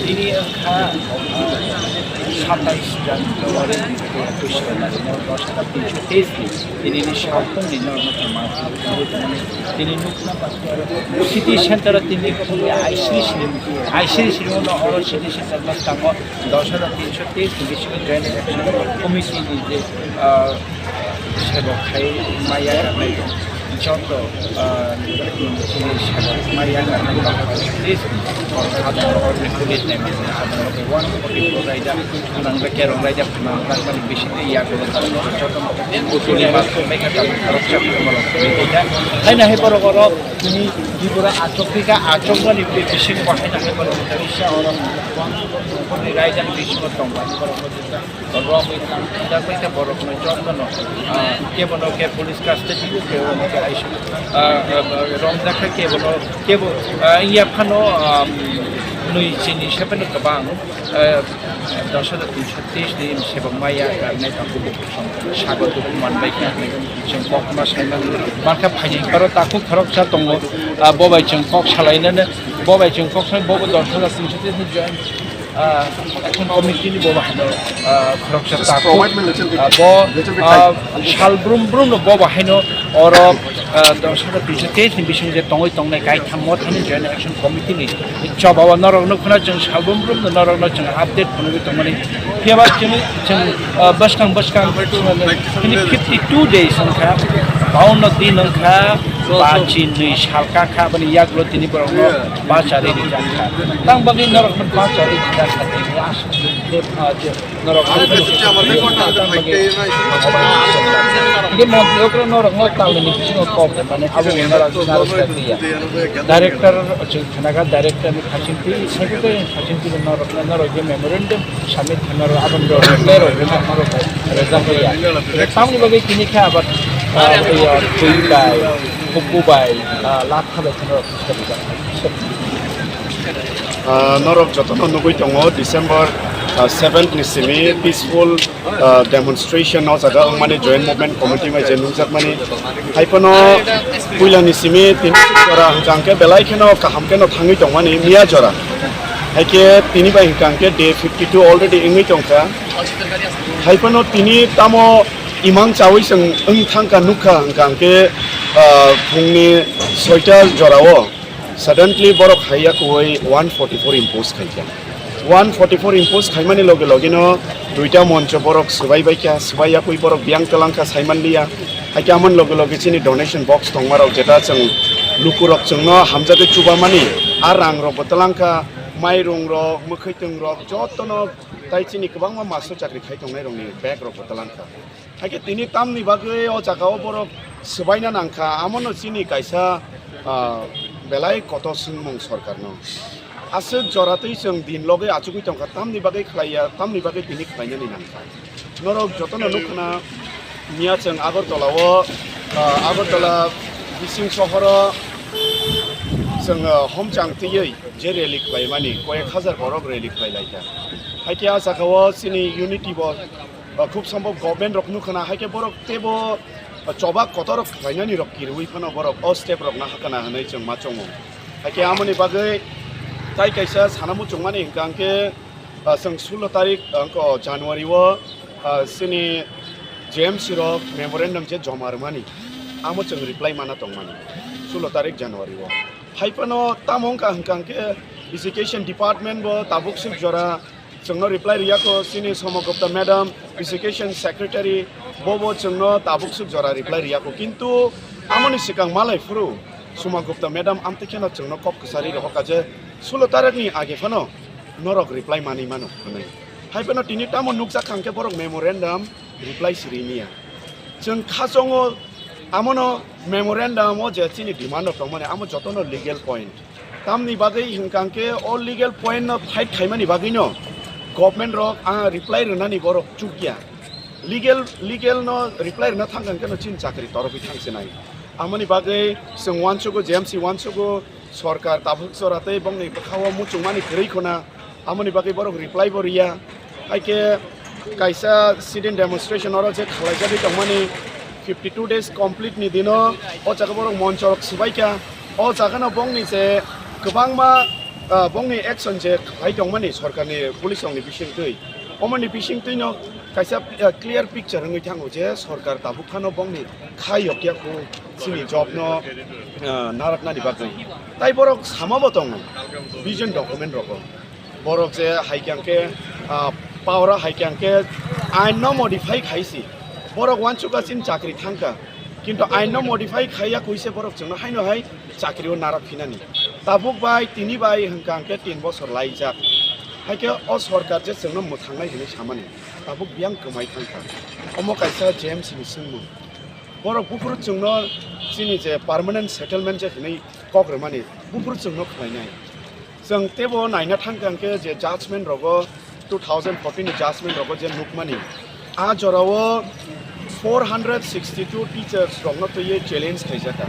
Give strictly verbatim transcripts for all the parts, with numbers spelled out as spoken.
Tini wngkha, ah, satais January, ekus January, dos hajar tinsho teis ni, tini ni salthong ni norok no chwng ma, tini nukna city center o tini aisri siri, aisri siri no oro city center no tongo dos hajar tinsho teis ni bisingo joint action committee ni je, ah, sebok khai maya joto, ah, chini sebok maya police ni one forty four raida, nang kerong raida, nang bisi ya joto. Haina hai borok oro tini Tripura achuk thika, achuk mani bising bahai na hai borok tini sa oro one forty four raida ni bisingo tong ba borok. Rok bai tang, jak bai khe borok no joto no, ah, kebo no khe police custody o, kebo no khe I C U, ah, ah, rong jak khe kebo no, kebo, ah, ya phano, ah, nui chini sepe no kwbang, ah, dos hajar tinsho teis ni sebok maya karnai tang kubo sago tu man bai khe chwng kok ma sai man, man khe phaini baro takhuk khoroksa tongo, ah, bo bai chwng kok salai nani, bo bai chwng kok sai bo bo dos hajar tinsho teis ni join. Ah, action committee ni bo bahai no, ah, khoroksa takhuk, ah, bo, ah, sal brum brum no bo bahai no oro, ah, dos hajar tinsho teis ni bising je tongwi tongnai kaitham mo thani joint action committee ni choba o norok no khna chwng sal brum brum no norok no chwng update phunugwi tongmani. Phiya ba chwng, chwng, ah, bwskang bwskang chini fifty two days wngkha, baunno din wngkha, ba chinwi sal kakha bani yagulo tini borok no. Bachari rijak kha. Tang bagwi norok no bachari rijak kha, tei aswk je, ah, je norok no tang bagwi. Hingke montri okra norok no talni bisingo kok mane abo norok narwk kha ya. Director chwng khna kha, director ni khaching twi, secretary ni khaching twi norok no norok je memorandum submit kha norok aboni rok reply rok rwna norok rwjak ya. Tamni bagwi tini khe abar, ah, twi bai, hukbu bai, ah, latha bai khe norok. Ah, norok jotono nugui tongo, December, ah, seventh ni simi peaceful, ah, demonstration o jaga wngmani Joint Movement Committee bai je nukjakmani. Haiphano puila ni simi tini jora hwnkha hwnkhe belai kheno kaham kheno thangwi tongmani miya jora. Haikhe tini bai hwnkha hwnkhe day fifty two already wngwi tongkha. Haiphano tini tamo imang chawi chwng wng thangkha nukha hwnkha hwnkhe, ah, phungni soita jorao. Suddenly borok haiya kuwi one forty four impose khaikha. One forty four impose khaimani loge loge no duita moncho borok swbai baikha, swbai yakwi borok biyang twlangkha saimanliya. Haikhe amoni loge loge chini donation box tongmarok jeta chwng lukurok chwngno hamjagwi chubamani a rangrokbo twlangkha, mairungrok, mwkhwitwngrok jotono tai chini kwbangma master chakri khai tongnairokni bag rokbo twlangkha. Haikhe tini tamni bagwi o jaga o borok swbaina nangkha, amono chini kaisa, ah, belai kotor swngmung sorkarno. Aswk joratwi chwng din logwi achugwi tongkha, tamni bagwi khlaiya, tamni bagwi tini khlainani nangkha. Norok jotono nukkhna, miya chwng Agartala o, ah, Agartala bising sohoro chwng, ah, homchang twiwi je rally khlaimani, koyek hajar borok rally khlailaikha. Haikhe a jaga o chini unity bo, ah, khub sombhob government rok nukkhna, haikhe borok teibo, ah, choba kotor rok khlainani rok kiriwi phano borok o step rok no hakana hwnwi chwng ma chongo. Haikhe amoni bagwi tai kaisa sana muchungmani hwnkha hwnkhe, ah, chwng sullo tarik, ah, wngkha o January o, ah, chini J M C rok memorandum je joma rwmani, amo chwng reply mana tongmani sullo tarik January o. Haiphano tamo wngkha hwnkha hwnkhe education department bo tabuk swk jora chwngno reply riyakho, chini Soma Gupta madam, education secretary, bobo chwngno tabuk swk jora reply riyakho. Kintu amoni swkang malai phuru Soma Gupta madam amtwi kheno chwngno kok kwchari rohorkha je sullo tarikni age phano norok reply manwi mano hwnwi. Haiphano tini tamo nukjak kha hwnkhe borok memorandum reply sirimiya. Chwng khachongo amono memorandum o je chini demand rok tongmani amo jotono legal point. Tamni bagwi hwnkha hwnkhe o legal point no fight khaimani bagwino government rok, ah, reply rwnani borok chukya. Legal, legal no reply rwna thangkha hwnkhe no chini chakri torokwi thangsinai. Amoni bagwi chwng uansugo, J M C uansugo, sorkar tabuk chora tei bongni bwkhao muchungmani kwrwi khuna. Amoni bagwi borok reply bo riya. Haikhe kaisa sit-in demonstration oro je khwlaijagwi tongmani fifty two days complete ni dino o jaga borok moncho rok swbaikha. O jaga no bongni je kwbangma Ah, bongni action je khlai tongmani sorkarni police rokni bisingtwi, omoni bisingtwino kaisa, ah, clear picture wngwi thango je sorkar tabuk phano bongni kha yokya khu chini job no, ah, naraknani bagwi. Tai borok samabo tongo vision document rogo. Borok je hai khe ang khe, ah, power hai khe ang khe ain no modify khaisi. Borok uansukha chini chakri thangkha. Kintu ain no modify khaiya kuise borok chwngno haino hai chakri o narak phinani. Tabuk bai tini bai hwnkha ang khe tin bosor laijak. Hai khe o sorkar je chwngno mwthangnai hinwi samani. Tabuk biyang kwmai thangkha. Omo kaisa J M C ni swngmung. Borok buphuru chwngno chini je permanent settlement je hinwi kok rwmani, buphuru chwngno khlainai. Chwng teibo naina thangkha hwnkhe je judgment rogo, two thousand fourteen ni judgment rogo je nukmani, a jorao four hundred sixty two teachers rokno twiwi challenge khaijakha.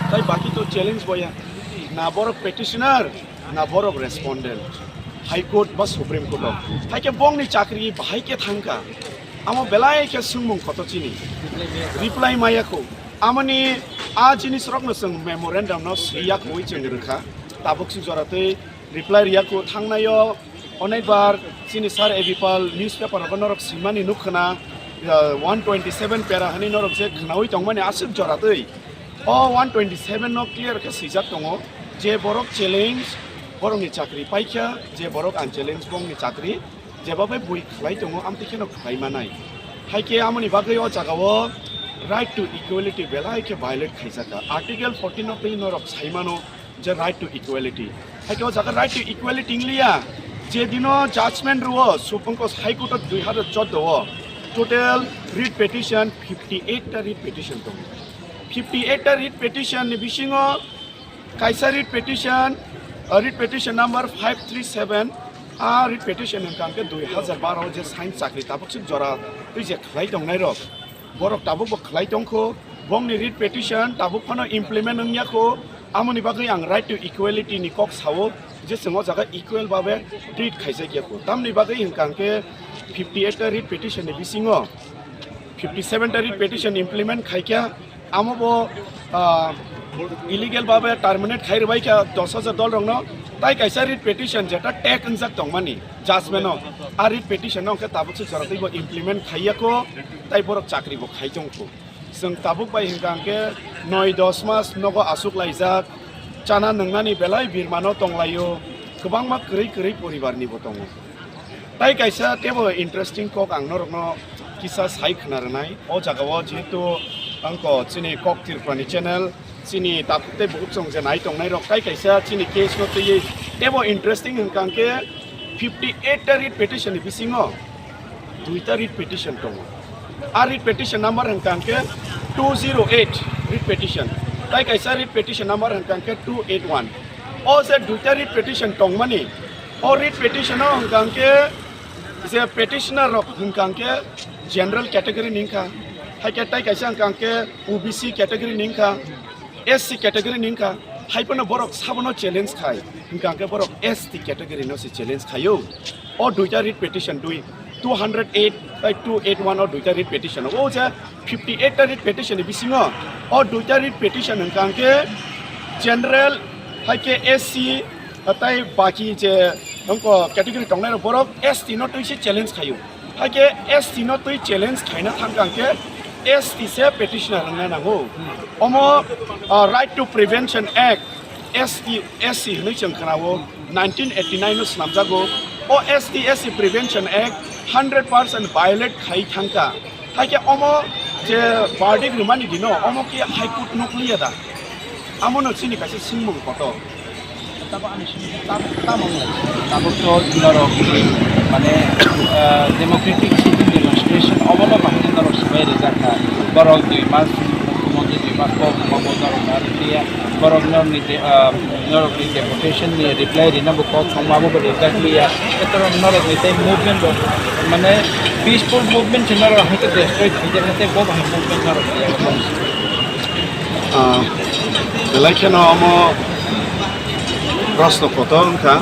Tai baki to challenge boya, na borok petitioner, na borok respondent, High Court ba Supreme Court o. Hai khe bongni chakri bahai khe thangkha. Amo belai khe swngmung kotor chini. Reply maya kho. Amoni a jinis rokno chwng memorandum no swiya khoi chwng rwkha. Tabuk si jora twi reply riya kho. Thangnaio onekbar chini sir A B Pal newspaper rogo norok swimani nuk khna, ah, one twenty seven para hani norok je khnaui tongmani aswk jora twi. O one twenty seven no clear khe swijak tongo je borok challenge, borokni chakri paikha, je borok unchallenge bongni chakri, jeba bai bui khlai tongo, amtwi kheno khlai manai. Hai khe amoni bagwi o jagao right to equality belai khe violate khaijakha. Article fourteen no twi norok sai mano je right to equality. Hai khe o jaga right to equality wngliya, je dino judgment rwo Supreme Court, High Court o dui hazar chordo o total writ petition fifty eight ta writ petition tongo. Fifty eight ta writ petition ni bisingo kaisa writ petition, uh, writ petition number five three seven, a writ petition hwnkha hwnkhe dui hazar baro je sign chakri tabuk swk jora twi je khlai tongnai rok, borok tabuk bo khlai tongkho, bongni writ petition tabuk phano implement wngya kho, amoni bagwi ang right to equality ni kok sao je chwng o jaga equal babe treat khaijak ya kho, tamni bagwi hwnkha hwnkhe fifty eight ta writ petition ni bisingo fifty seven ta writ petition implement khaikha, amo bo, ah, illegal babe terminate khai rwbaikha dos hajar dol rokno, tai kaisa writ petition jeta tag wngjak tongmani judgment o, a writ petition no hwnkhe tabuk se jora twi bo implement khaiya kho, tai borok chakri bo khai tong kho. Chwng tabuk bai hwnkha hwnkhe noi dos mas nogo asuk laijak, chana nwngnani belai birmano tonglaio, kwbangma kwrwi kwrwi poribar ni bo tongo. Tai kaisa teibo interesting kok ang norokno kisa sai khna rwnai. O jagao jehetu angko chini Kok Tripura ni channel, chini takhuk tei bukhuk chwng je nai tongnai rok, tai kaisa chini case no twiwi teibo interesting hwnkha hwnkhe fifty eight ta writ petition ni bisingo dui ta writ petition tongo. A writ petition number hwnkha hwnkhe two zero eight writ petition, tai kaisa writ petition number hwnkha hwnkhe two eight one. O je dui ta writ petition tongmani, o writ petition o hwnkha hwnkhe je petitioner rok hwnkha hwnkhe general category ni wngkha, hai khe tai kaisa hwnkha hwnkhe O B C category ni wngkha, S C category ni wngkha, hai phano borok sabono challenge khai, hwnkha hwnkhe borok S T category no se challenge khaio. O duita writ petition dui, two hundred eight bai two eight one o duita writ petition. O je fifty eight ta writ petition ni bisingo o duita writ petition hwnkha hwnkhe general, hai khe S C, tai baki je wngkha category tongnai rok borok S T no twi se challenge khaio. Hai khe S T no twi challenge khaina thangkha hwnkhe S T se petitioner wngna nango. Omo, ah, Right to Prevention Act, S T, S C hwnwi chwng khnao, nineteen eighty nine no swnamjago. O S T S C Prevention Act hundred percent violate khai thangkha. Hai khe omo je verdict rwmani dino, omo khe High Court nukliya da? Amono chini kaisa swngmung kotor. Tabuk ani simi tabuk tamo wng lai. Tabuk to norok, mane, ah, democratic civil demonstration obono bahai norok swbai rijak kha. Borok dui mas, mukhyamantri dui mas bo, bo, bo norok na rwkliya. Borok norokni de-, ah, norokni deputation ni reply rina bo kok thangma bo rijak liya. Eto norokni tei movement bo, mane, peaceful movement se norok hai khe destroy khaijak kha tei bo bahai movement norok liya. Ah, belai kheno omo proshno kotor wngkha.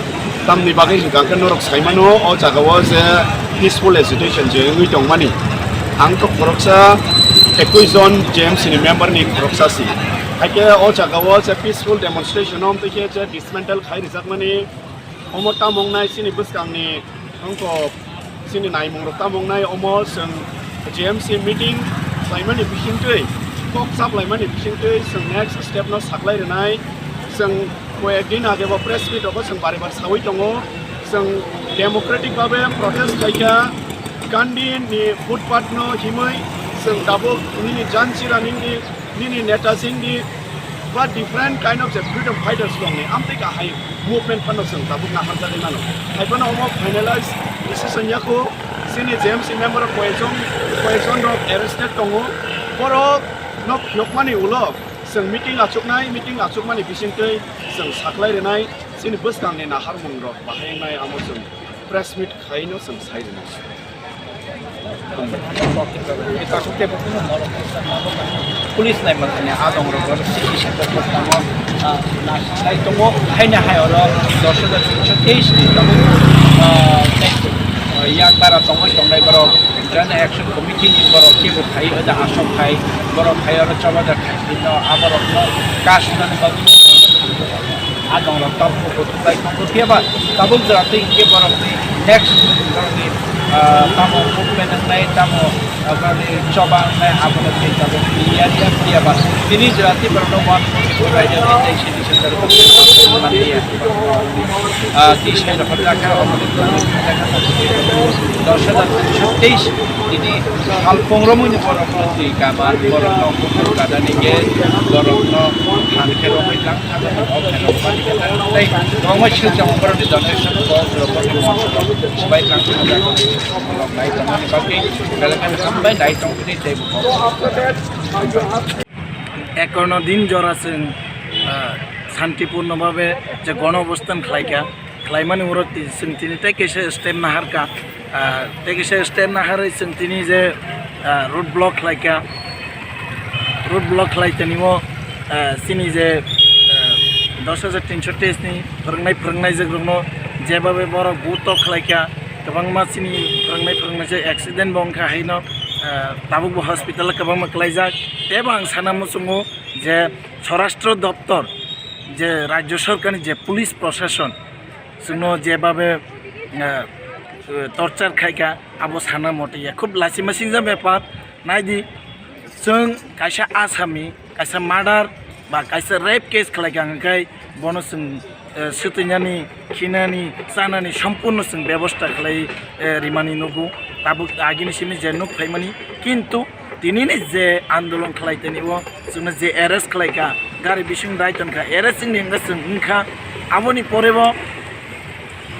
Tamni bagwi hwnkha hwnkhe norok sai mano, o jagao je peaceful agitation je wngwi tongmani. Ang to khoroksa ekui jon J M C ni member ni khoroksa si. Haikhe o jaga o je peaceful demonstration o tei khe je dismantle khai rijakmani omo tamo wngnai chini bwskangni wngkok chini naimung rok tamo wngnai omo chwng J M C meeting khlaimani bisingtwi kok chaplaimani bisingtwi chwng next step no saklai rwnai. Chwng koyek din age bo press meet rogo chwng bari bar sawi tongo. Chwng democratic babe protest khaikha, Gandhi ni footpath no himwi chwng tabuk nini janchira nini nini neta singni ba different kind of the freedom fighters rokni amtwi kahai movement phano chwng tabuk naharjagwi mano. Hai phano omo finalize decision yakho chini J M C member koyekjon koyekjon rok arrested tongo. Borok no phiyokmani ulo chwng meeting achuknai, meeting achukmani bisingtwi chwng saklai rwnai chini bwskangni naharmung rok bahai wngnai amo chwng press meet khaino chwng sai rwnai. Police nai mangkani adong rok sixty seven rok tamo, ah, na sai tongo, haini hai oro dos hajar tinsho teis ni tabuk, ah, tei, ah, yak bara tongwi tongnai borok Joint Action Committee ni borok kebo phai oda asok khai borok phai oro choba da khai bino aborok no cash nani bagwi. Adong rok tabuk bo thumlai tongo, phiya ba tabuk jora twi hinkhe borok ni next borok ni, ah, tamo movement wngnai, tamo, ah, borok ni choba wngnai, abo no twi tabuk clear ya, phiya ba tini jora twi borok no one forty four raida twi tei sini center ko man liya. Ah, twi sai rok jakha, omo ni dos hajar tinsho teis tini hal pong romwi ni borok no twi kama, borok no kuphur kada ni ge borok no han khe romwi lang. Tei kwbangma silchar borokni donation box rokni mosok sibai tang tang jago. Nai tongmani bagwi belai kheno hambai nai tongmani tei bo. Ekorno din jora chwng, ah, santipurno babe je gono obostan khlaikha, khlaimani uro ti-, chwng tini tei kaisa step naharkha. Ah, tei kisa step naharwi chwng tini je, ah, road block khlaikha, road block khlai tini o, ah, chini je, ah, dos hajar tinsho teis ni phwrwngnai, phwrwngnai jekrokno jebabe borok buto khlaikha, kwbangma chini phwrwngnai, phwrwngnai je accident bo wngkha haino, ah, tabuk bo hospital o kwbangma kwlaijak. Tei bo ang sana muchungo je Swarashtra Doptor, je Rajya Sarkarni je police proshashan, chwngno jebabe, eh, torture khaikha, abo sana mote ya. Khub lachima singjak bepar. Naidi, chwng kaisa asami, kaisa murder ba kaisa rape case khlaikha, hwnkhai bono chwng, eh, swtwinani, khinani, chanani sompurno chwng bebosta khlai, eh, rimani nugo. Tabuk agini simi je nuk phaimani, kintu tinini je andolon khlai tini o chwngno je arrest khlaikha, gari bising dai tongkha, arrest wngni hwnkhai chwng wngkha. Aboni porebo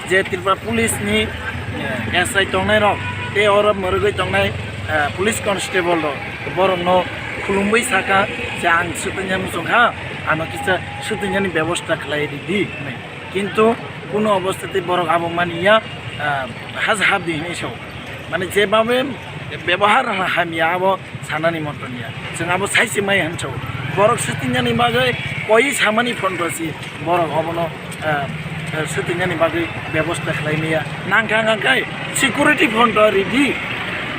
je Tripura Police ni, eh, S I tongnai rok tei oro mwrwgwi tongnai, eh, police constable rok borokno khulumwi sakha je, "Ang swtwinani muchungkha, ano kisa swtwinani bebosta khlai ridi," hinwi. Kintu kuno obostha tei borok abo mani ya, ah, haj hab di hinwi sao. Mane jebabe bebohar hamya abo sanani moto niya. Chwng abo saisi mai hinwi sao. Borok swtwinani bagwi koi samani phonrosi borok obono, ah, ah, swtwinani bagwi bebosta khlai maya. Nangkha hwnkhai security phonro ridi.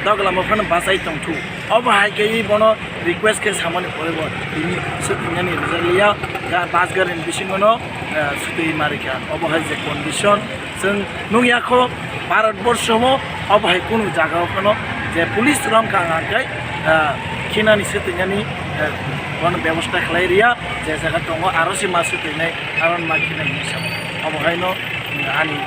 Doglama phano bachai tongthu. Obo hai khe bono request khe samani pore bo tini swtwinani rijak liya. Ga-, bus gari ni bisingo no, eh, swtwi marikha. Obo hai je condition chwng nukya kho Bharat borsho mo, obo hai kunu jaga o phano je police romkha hwnkhai, eh, khinani swtwinani, eh, bono bebosta khlai riya, je jaga tongo aro se ma swtwinai, aro ma khinai hinwi sao. Obo hai no, eh, ani,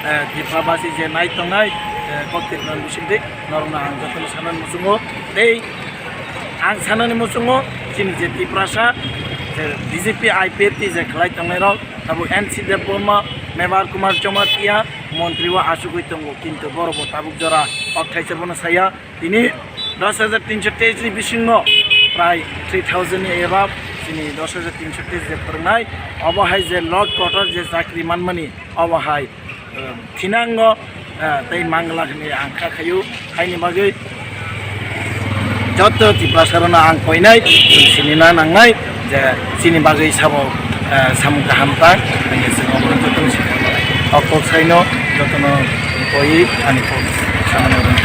eh, Tripura basi je nai tongnai, eh, kok Tripura ni bisingtwi norokno ang jotono sanani muchungo. Tei ang sanani muchungo, chini je Tiprasa, je B J P I P F T je khlai tongnai rok, tabuk N C Debbarma, Mevar Kumar Jamatia, montri o achugwi tongo, kintu borok bo tabuk jora okthaisa bono saya. Tini dos hajar tinsho teis ni bisingo prai three thousand ni above chini dos hajar tinsho teis je phwrwngnai, obo hai je lord quarter je chakri manmani, obo hai, eh, thinango, eh, tei mangla hinwi ang kha khaio. Haini bagwi joto Tiprasa rokno ang koinai, chwng sinina nangnai je chini bagwi sabo, eh, samung kaham ta, hinwi chwng obo joto sinina nangnai. O kok saino jotono koi ani kok samani.